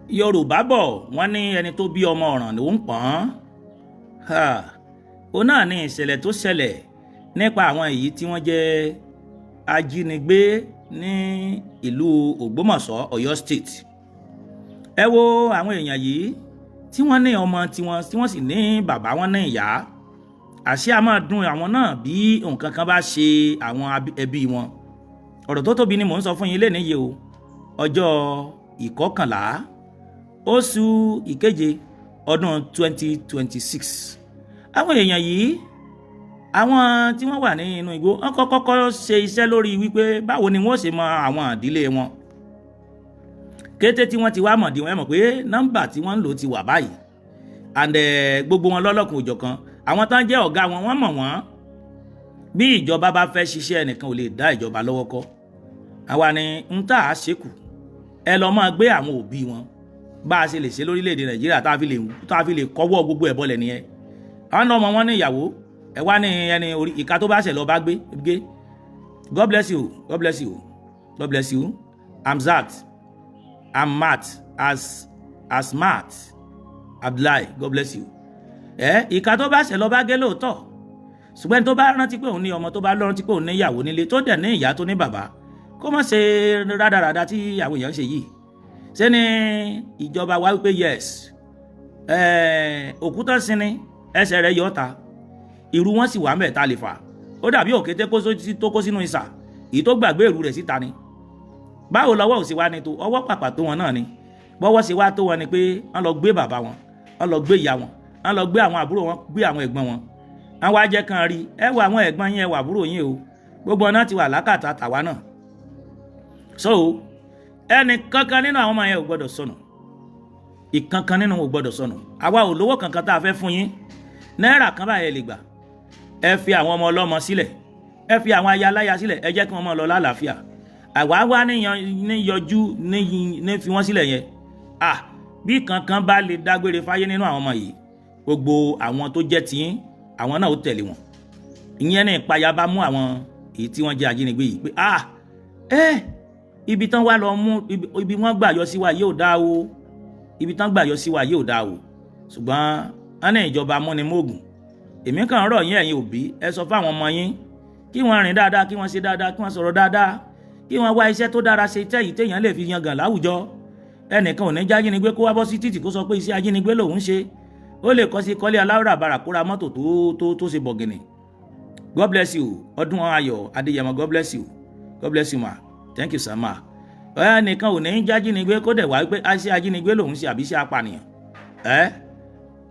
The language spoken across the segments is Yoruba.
Yorùbá bọ̀, wọ́n ní ẹni tó bí ọmọ ọ̀ràn ló ń pọ́n. Ó náà ní ìṣẹ̀lẹ̀ tó ṣẹlẹ̀ nípa àwọn èyí tí wọ́n jẹ́ ajínigbé ní ìlú Ògbómọ̀ṣọ́, Ọ̀yọ́ State. Ẹ wo àwọn èèyàn yìí tí wọ́n ní ọmọ tiwọn, tí wọ́n sì ní bàbá, wọn ní ìyá. Àṣé a máa dùn àwọn náà bí nǹkan kan bá ṣe àwọn ẹbí wọn. Ọ̀rọ̀ tó tóbi ni mò ń sọ fún yín lénìí yìí o. Ọjọ́ 11 oṣù ìkeje ọdún 2026, àwọn èèyàn yìí, àwọn tí wọ́n wà nínú igbó, wọ́n kọ́kọ́ ṣe iṣẹ́ lórí wípé báwo ni wọ́n ṣe mọ àwọn ìdílé wọn. Kété tí wọ́n ti wá mọ̀dí wọn, ẹ mọ̀ pé nọ́mbà tí wọ́n ń lò ti wà báyìí, and gbogbo wọn lọ́lọ́kùn òjọ̀kan, àwọn tán jẹ́ ọ̀gá wọn, wọ́n mọ̀ wọ́n. Bí ìjọba bá fẹ́ ṣiṣẹ́, ẹnìkan ò lè dá ìjọba lọ́wọ́ kọ́. Àwa ni ń tà á ṣekù, ẹ lọ́ máa gbé àwọn òbí wọn. Bá a ṣe lè ṣe lórílẹ̀‐èdè Nàìjíríà tá a fi lè kọ́wọ́ gbogbo ẹ̀ bọ́lẹ̀ nìyẹn. Àwọn ọmọ wọn ní ìyàwó, ẹ wá ní ẹni orí ìka tó bá ṣẹ̀ lọ bá gbé gé. God bless you, God bless you, God bless you. Amzat Amat as Asmat Abdullahi, God bless you. Ẹ ìka tó bá ṣẹ̀ lọ bá gé lóòótọ́, ṣùgbọ́n tó bá rántí pé òun ní ọmọ, tó bá rántí pé òun ní ìyàwó nílé, tó dẹ̀ ní ìyá, tó ní bàbá, kó má ṣe rádaràda tí àwọn èèyàn ń ṣe yìí. Ṣé ni ìjọba wa wípé yes, òkúta sinmi ẹsẹ̀ rẹ̀ yọ ta, irú wọn sì wà ń bẹ̀ tá a lè fà. Ó dàbí òkété tó kó sínú ìsà, èyí tó gbàgbé èrú rẹ̀ síta ni. Báwo lọ́wọ́ ò sí wá ní tó ọwọ́ pàpà tó wọn náà ni? Bọ́wọ́ sí wá tó wọn ni pé wọ́n lọ gbé bàbá wọn, wọ́n lọ gbé ìyá wọn, wọ́n lọ gbé àwọn àbúrò wọn, gbé àwọn ẹ̀gbọ́n wọn. Wọ́n wá jẹ́ kan rí ẹ wo àwọn ẹ̀gbọ́n yín, ẹ wọ àbúrò yín o, gbogbo ọ̀nà ti wà lákàtà tàwa náà. So ẹnì kankan nínú àwọn ọmọ yẹn ò gbọ́dọ̀ sọnù, ìkankan nínú ò gbọ́dọ̀ sọnù. Àwa ò lówó kankan tá a fẹ́ fún yín, náírà kan báyẹn lè gbà. Ẹ fi àwọn ọmọ ọlọ́mọ sílẹ̀, ẹ fi àwọn aya aláya sílẹ̀, ẹ jẹ́ kí wọ́n máa lọ lálàáfíà. Àwa wá ní yọjú ní fi wọ́n sílẹ̀ yẹn. Ah, bí kankan bá lè dágbére fáyé nínú àwọn ọmọ yìí, gbogbo àwọn tó jẹ́ tiyín, àwọn náà ó tẹ̀lé wọn. Ìyẹn ní ìpayà bá mú àwọn èyí tí wọ́n jẹ́ ajínigbé yìí pé, ah, ẹ ibi tán wá lọ mú, ibi wọ́n gbà yọ sí wa yóò dá o, ibi tán gbà yọ sí wa yóò dá o. Ṣùgbọ́n wọ́n ní ìjọba amúnimóògùn. Èmi kàn ń rọ̀ yín, ẹ̀yin òbí, ẹ sọ fáwọn ọmọ yín kí wọ́n rìn dáadáa, kí wọ́n ṣe dáadáa, kí wọ́n sọ̀rọ̀ dáadáa, kí wọ́n wá iṣẹ́ tó dára ṣe tẹ́yìí téèyàn lè fi yangàn láwùjọ. Ẹnìkan ò ní já ajínigbé kó wá bọ́ sí títì kó sọ pé iṣẹ́ ajínigbé lòún ṣe. Ó lè kọ́ sí kọ́lé aláwòrán kó ra mọ́tò tó ṣe bọ̀gìnì. God bless you. Ọdún ayọ̀ Adéyẹmọ, God bless you, God bless you ma, thank you sir ma. Ẹnìkan ò ní já ajínigbé kó dẹ̀ wá pé iṣẹ́ ajínigbé lòún ṣe àbí iṣẹ́ apànìyàn. Ẹ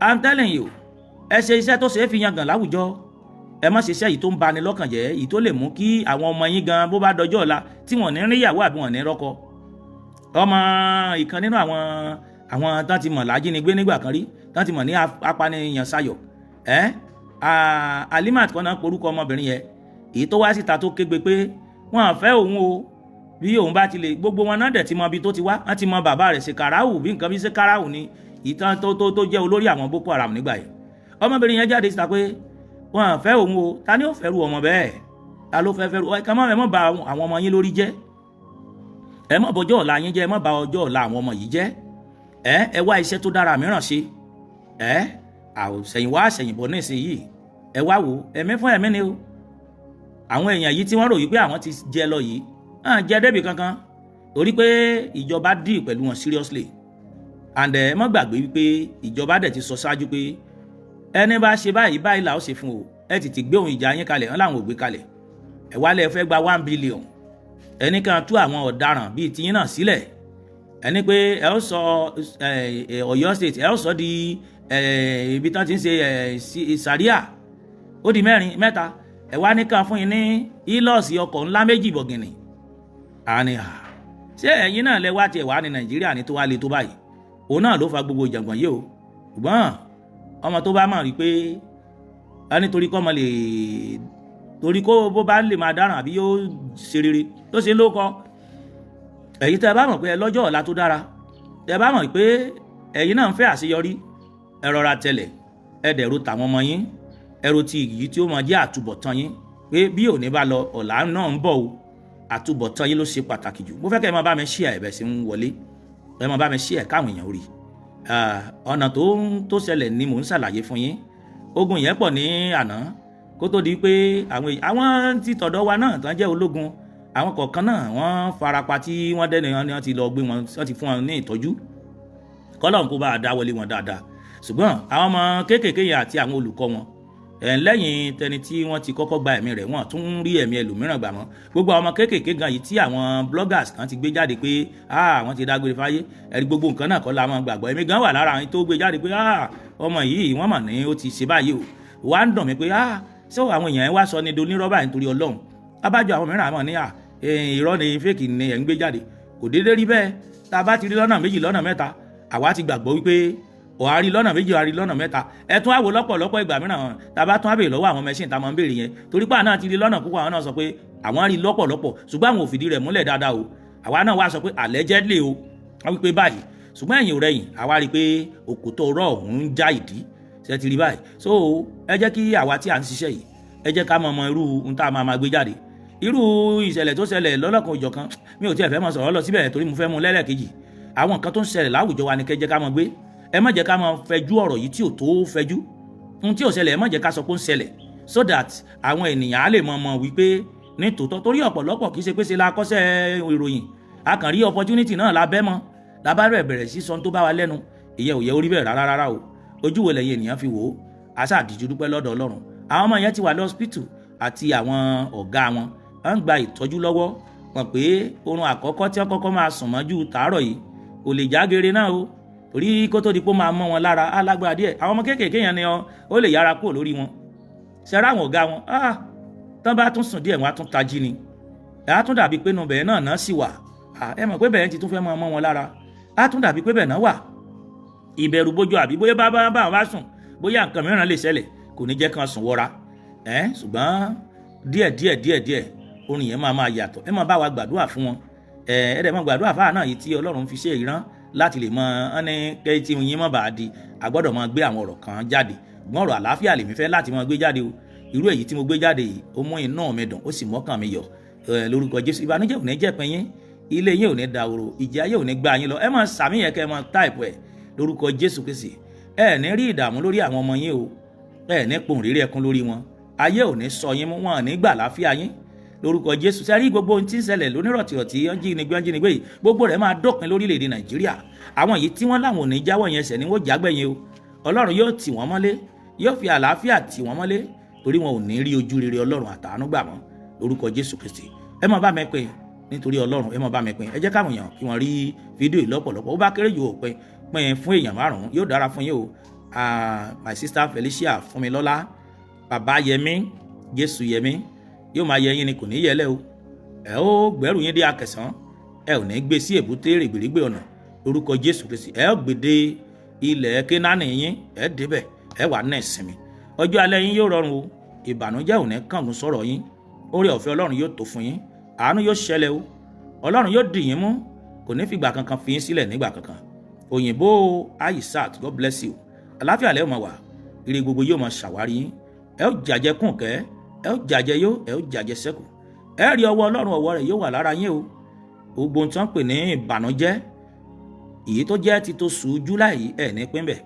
I'm telling you, ẹ ṣe iṣẹ́ tó ṣe é fi yangàn láwùjọ. Ẹ má ṣe iṣẹ́ yìí tó ń bani lọ́kàn jẹ́, èyí tó lè mú kí àwọn ọmọ yín gan, bó bá dọjọ́ ọ̀la, tí wọ́n ní ríyàwó àbí wọ́n ní rọ́kọ. Ọmọ ìkan nínú àwọn tán ti mọ̀ lájínigbé nígbà kan rí, tán ti mọ̀ ní apànìyàn sayọ̀ ẹ́, Alimat kan náà porúkọ ọmọbìnrin yẹn, èyí tó wá síta tó kégbe pé wọ́n á fẹ́ òun o, bí òun bá ti lè. Gbogbo wọn náà dẹ̀ ti mọ ibi tó ti wá, wọ́n ti mọ bàbá rẹ̀, Ṣèkàráwù bí nǹkan bí Ṣèkàráwù ni ìtàn tó jẹ́ olórí àwọn Boko Haram nígbà yẹn. Ọmọbìnrin yẹn jáde síta pé wọ́n á fẹ́ òun o. Ta ni ó fẹ́ ru ọmọ bẹ́ẹ̀? Ta ló fẹ́ fẹ́ ru ẹ? Ká má ẹ má bà àwọn ọmọ yín lórí jẹ́, ẹ má bọjọ́ ọ̀la yín jẹ́, ẹ má bà ọjọ́ ọ̀la àwọn ọmọ yìí jẹ́. Ẹ wá iṣẹ́ tó dára mìíràn ṣe. Ẹ àṣẹ̀yìnwá àṣẹ̀yìnbọ̀ nísìnyìí, ẹ wá wò, ẹ̀mí fún ẹ̀mí ni o. Àwọn èèyàn yìí tí wọ́n rò yìí pé àwọn ti jẹ lọ yìí hàn jẹ débi kankan, torí pé ìjọba deal pẹ̀lú wọn seriously. And ẹ má gbàgbé wípé ìjọba dẹ̀ ti sọ ṣáájú pé ẹni bá ṣe báyìí báyìí là ó ṣe fún o. Ẹ tètè gbé ohun ìjà yín kalẹ̀. Wọn làwọn ò gbé kalẹ̀. Ẹ wálé, ẹ fẹ́ gba 1 billion, ẹni kan tú àwọn ọ̀daràn bíi tiyín náà sílẹ̀. Ẹni pé ẹ ó sọ Ọ̀yọ́ State, ẹ ó sọ di ibi tán ti ń ṣe sàríà. Ó di mẹ́rin mẹ́ta. Ẹ wá ní kan fún yín ní Hilux, ọkọ̀ ńlá méjì bọ̀gìnì. Àní à, ṣé ẹ̀yin náà lẹ wá tiẹ̀ wá ní Nàìjíríà ní tó wá le tó báyìí? Òun náà ló fa gbogbo ìjàngbọ̀n yìí o. Ṣùgbọ́n ọmọ tó bá mọ̀ rí pé a nítorí kọ́ ọmọ lè torí kó bó bá lè máa dáràn àbí yóò ṣe rere tó ṣe ló kọ. Ẹ̀yin tẹ́ ẹ bá mọ̀ pé ẹ lọ́jọ́ ọ̀la tó dára, tẹ́ ẹ bá mọ̀ pé ẹ̀yin náà ń fẹ́ àṣeyọrí, ẹ rọra tẹlẹ̀, ẹ dẹ̀rù tàwọn ọmọ yín, ẹ ro ti èyí tí ó máa jẹ́ àtúbọ̀tán yín, pé bí òní bá lọ, ọ̀la náà ń bọ̀ o. Àtúbọ̀tán yín ló ṣe pàtàkì jù. Mo fẹ́ kẹ́ ẹ máa bá mi share ẹ̀bẹ̀ sí ń wọlé. Ẹ máa bá mi share káwọn èèyàn rí. Ọ̀nà tó ṣẹlẹ̀ ni mò ń ṣàlàyé fún yín. Ogun yẹn pọ̀ ní àná kó tó di pé àwọn tí tọ̀dọ̀ wa náà tán jẹ́ ológun, àwọn kọ̀ọ̀kan náà wọ́n farapa tí wọ́n dẹ́nu wọn ti lọ gbé wọn, wọ́n ti fún wọn ní ìtọ́jú, kọ́lọ́n kó bá a dáwọ́lé wọn dáadáa. Ṣùgbọ́n àwọn ọmọ kéékèèké yẹn àti àwọn olùkọ́ wọn, lẹ́yìn tẹni tí wọ́n ti kọ́kọ́ gba ẹ̀mí rẹ̀, wọ́n tún rí ẹ̀mí ẹlòmíràn gbà mọ́. Gbogbo àwọn ọmọ kéékèèké gan yìí tí àwọn bloggers kan ti gbé jáde pé wọ́n ti dágbére fáyé, ẹ̀rí gbogbo nǹkan náà kọ́ la máa gbàgbọ́. Èmi gan wà lára àwọn tó gbé jáde pé ọmọ yìí wọ́n mà ní ó ti ṣe báyìí o. Wà á ń dùn mí pé ṣé àwọn èèyàn wá sọ ní donírọ́bà nítorí Ọlọ́run. Abájọ àwọn mìíràn àmọ́ ní irọ́ ni, fake ni ẹ̀ ń gbé jáde. Kò déédé rí bẹ́ẹ̀. Tá a bá ti rí lọ́nà méjì, lọ́nà mẹ́ta, àwa ti gbàgbọ́ wípé ọ̀hárí lọ́nà méjì, ọ̀hárí lọ́nà mẹ́ta. Ẹ tún àwò lọ́pọ̀lọpọ̀ ìgbà mìíràn, tá a bá tún àbèrè lọ́wọ́ àwọn machine tá a máa ń béèrè yẹn, torí pé àná ti rí lọ́nà púpọ̀, àwọn náà sọ pé àwọn rí lọ́pọ̀lọpọ̀, ṣùgbọ́n àwọn ò fìdí rẹ̀ múlẹ̀ dáadáa o. Àwa náà wá sọ pé allegedly o, wọ́n wí pé báyìí, ṣùgbọ́n ẹ̀yìn ò rẹ̀yìn, àwa rí i pé òkútó ọ̀rọ̀ ọ̀hún ń já ìdí ṣe ti rí báyìí. So ẹ jẹ́ kí àwa tí à ń ṣiṣẹ́ yìí, ẹ jẹ́ ká mọ ọmọ irú ohun tá a máa gbé jáde. Irú ìṣẹ̀lẹ̀ tó ṣẹlẹ̀ lọ́lọ́kan òjọ̀kan, mi ò tiẹ̀ fẹ́ mọ sọ̀rọ̀ lọ síbẹ̀ torí mo fẹ́ mú lẹ́lẹ́kejì. Àwọn nǹkan tó ń ṣẹlẹ̀ láwùjọ wa ni kẹ́ jẹ́ ká mọ gbé. Ẹ má jẹ́ ká mọ fẹjú ọ̀rọ̀ yìí tí ò tó fẹjú. Ohun tí ò ṣẹlẹ̀, ẹ má jẹ́ ká sọ pé ó ń ṣẹlẹ̀, so that àwọn ènìyàn á lè mọ mọ wípé ní tòótọ́, torí ọ̀pọ̀lọpọ̀ kì í ṣe pé ṣe la kọ́ṣẹ́ ìròyìn, a kàn rí opportunity náà lábẹ́ mọ́ lábá rẹ̀ bẹ̀rẹ̀ sí sọ tó bá wa lẹ́nu. Ìyẹn ò yẹ orí bẹ́ẹ̀ rárá rárá o. Ojú wo lẹ́yìn ènìyàn fi wò ó? Àṣà àdìjú dúpẹ́ lọ́dọ̀ Ọlọ́run. Àwọn ọmọ yẹn ti wà lọ́sípítù àti àwọn ọ̀gá wọn, wọ́n ń gba ìtọ́jú lọ́wọ́ wọn, pé oorun àkọ́kọ́ tí wọ́n kọ́kọ́ máa sùn mọ́jú tàárọ̀ yìí kò lè jágere náà o, torí kó tó di pé ó máa mọ́ wọn lára á lágbára díẹ̀. Àwọn ọmọ kéékèèké yẹn ni ó lè yára kúrò lórí wọn. Ṣẹ́ra àwọn ọ̀gá wọn, tán bá tún sùn díẹ̀, wọn á tún tají ni, á tún dàbí pé inú bẹ̀rẹ̀ náà sì wà. Ẹ mọ̀ pé bẹ̀rẹ̀ ti tún fẹ́ máa mọ́ wọn lára, á tún dàbí pé bẹ̀rẹ̀ náà wà. Ìbẹ̀rù bójú, àbí bóyá bá bá bá wọn bá sùn, bóyá nǹkan mìíràn lè ṣẹlẹ̀, kò ní jẹ́ kán sùn wọra. Ṣùgbọ́n díẹ̀ díẹ̀ díẹ̀ díẹ̀, orin yẹn máa máa yàtọ̀. Ẹ máa bá wa gbàdúrà fún wọn. Ẹ dẹ̀ máa gbàdúrà fáà náà yìí tí Ọlọ́run fi ṣe ìran láti lè mọ ọ́n ní kẹ́ tí yín mọ̀ bá a di. A gbọ́dọ̀ máa gbé àwọn ọ̀rọ̀ kan jáde, ṣùgbọ́n ọ̀rọ̀ àlàáfíà lèmi fẹ́ láti máa gbé jáde o. Irú èyí tí mo gbé jáde yìí, ó mú inú mi dùn, ó sì mọ́kàn mi yọ̀. Lórúkọ Jésù, ìbànújẹ́ ò ní jẹ́ pín yín, ilé yín ò ní dahoro, ìjì ayé ò ní gbá yín lọ. Ẹ máa sàmì yẹn, kẹ́ ẹ máa type ẹ̀. Lórúkọ Jésù Kristi, ẹ ní rí ìdààmú lórí àwọn ọmọ yín o, ẹ ní pohùn réré ẹkún lórí wọn, ayé ò ní sọ yín mú, wọn ò ní gbà láfíà yín lórúkọ Jésù. Sẹ́rí gbogbo ohun tí ń ṣẹlẹ̀ lónírọ̀tìrọ̀tì, ń jínigbé yìí, gbogbo rẹ̀ máa dópin lórílẹ̀‐èdè Nàìjíríà. Àwọn yìí tí wọ́n láwọn ò ní jáwọ́ yẹn ṣẹ̀ ni wọ́n jágbẹ̀yìn o. Ọlọ́run yóò tì wọ́n mọ́lé, yóò fi àlàáfíà tì wọ́n mọ́lé, torí wọn ò ní rí ojú rere Ọlọ́run àtàánú gbà mọ́ lórúkọ Jésù Kristi. Ẹ máa bá mi pín nítorí Ọlọ́run, ẹ máa bá mi pín. Ẹ jẹ́ káwọn èèyàn kí wọ́n rí fídíò yìí lọ́pọ̀lọpọ̀. Ó bá kéré jù, ó pín pín fún èèyàn 5, yóò dára fún yín o. My sister Felicia Fúnmilọ́lá, bàbá Yẹmí, Jésù Yẹmí, yóò máa yẹ yín ni, kò ní yẹlẹ o. Ẹ ó gbẹ́rù yín dé akẹsàn, ẹ ò ní gbé sí èbúté règbèrègbè ọ̀nà lórúkọ Jésù Kristi. Ẹ ó gbé dé ilẹ̀ Kénáánì yín, ẹ débẹ̀, ẹ wà ní ìsinmi. Ọjọ́ alẹ́ yín yóò rọrùn o, ìbànújẹ́ ò ní kángun sọ̀rọ̀ yín. Oore ọ̀fẹ́ Ọlọ́run yóò tó fún yín, àánú yóò ṣẹlẹ̀ o. Ọlọ́run yóò dì yín mú, kò ní fìgbà kankan fi yín sílẹ̀ nígbà kankan. Òyìnbó Aisat, God bless you. Àlàáfíà lẹ́ ò máa wà, ire gbogbo yóò máa ṣàwárí yín. Ẹ ó jàjẹ kùnkẹ́, ẹ ó jàjẹ yó, ẹ ó jàjẹ sẹ́kù. Ẹ rí ọwọ́ Ọlọ́run, ọwọ́ rẹ̀ yóò wà lára yín o. Gbogbo ohun tí wọ́n pè ní ìbànújẹ́ èyí tó jẹ́ ti tó sùn July, ẹ̀ ní pín bẹ̀.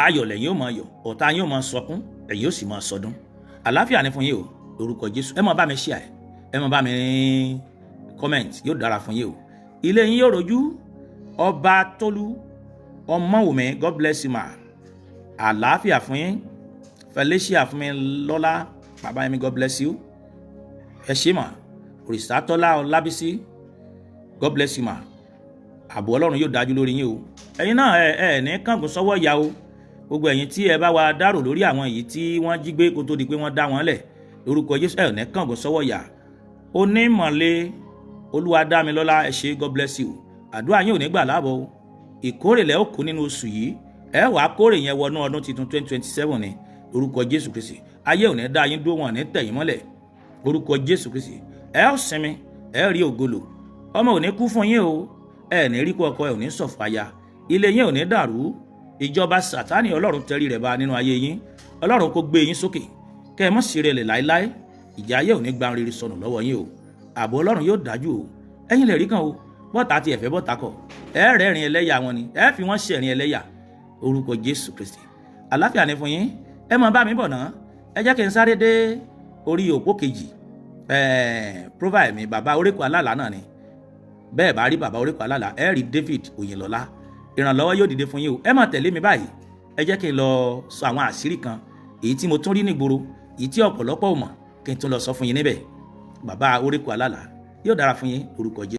Ayọ̀ lẹ́yìn ó máa yọ̀, ọ̀tá yín ó máa sọkún, ẹ̀yin ó sì máa sọdún. Àlàáfíà ní fún yín o lórúkọ Jésù. Ẹ máa bá mi share, ẹ máa bá mi comment, yóò dára fún yín o. Ilé yín yóò rojú. Ọba Tólú Ọmọwùmí, God bless you ma. Àlàáfíà fún yín. Felicia fún mi lọ́lá, bàbá mi, God bless you. Ẹ ṣé mà. Òrìṣàtọ́lá Ọlábísí, God bless you ma. Ààbò Ọlọ́run yóò dájú lórí yín o. Ẹ̀yin náà ẹ ẹ ní kángun sọ́wọ́ ìyá o. Gbogbo ẹ̀yin tí ẹ bá wa dárò lórí àwọn èyí tí wọ́n jí gbé kó tó di pé wọ́n dá wọn lẹ̀, lórúkọ Jésù, ẹ ní kángun sọ́wọ́ ìyá. Onímọ̀lé Olúwadámilọ́lá, ẹ ṣé, God bless you. Àdúrà yín ò ní gbà láàbọ̀ o. Ìkórè lẹ́ ó kó nínú oṣù yìí, ẹ wàá kórè yẹn wọnú ọdún tuntun 2027 ni lórúkọ Jésù Kristi. Ayé ò ní dá yín dúró, wọn ní tẹ̀yìn mọ́lẹ̀ lórúkọ Jésù Kristi. Ẹ ó sinmi, ẹ rí ògolo. Ọmọ ò ní kú fún yín o, ẹ ní rí kú ọkọ, ẹ ò ní ṣọ̀fọ̀ aya, ilé yín ò ní dàrú. Ìjọba Sátánì, Ọlọ́run tẹrí rẹ̀ ba nínú ayé yín. Ọlọ́run kó gbé yín sókè, kẹ́ ẹ mọ́ sí rẹlẹ̀ láéláé. Ìjà ayé ò ní gba rere sọnù lọ́wọ́ yín o. Ààbò Ọlọ́run yóò dájú o. Ẹ̀yin lè rí kan o. Bọ́tà ti ẹ̀fẹ́ bọ́tà kọ̀, ẹ rẹ́rìn ẹlẹ́yà wọn ni, ẹ fi wọ́n ṣẹ̀rìn ẹlẹ́yà. Orúkọ Jésù Kristi, àláfíà ni fún yín. Ẹ máa bá mi bọ̀ náà. Ẹ jẹ́ kí n sáré dé orí òpó kejì. Profile mi, bàbá Orékò Alálà náà ni. Bẹ́ẹ̀ bá rí bàbá Orékò Alálà, ẹ rí David Òyìnlọ́lá. Ìrànlọ́wọ́ yóò dìde fún yín o. Ẹ máa tẹ̀lé mi báyìí. Ẹ jẹ́ kí n lọ sọ àwọn àṣírí kan èyí tí mo tún rí nígboro, èyí tí ọ̀pọ̀lọpọ̀ ò mọ̀, kí n tún lọ sọ fún yín níbẹ̀. Bàbá Orékò Alálà, yóò dára fún yín, orúkọ Jésù.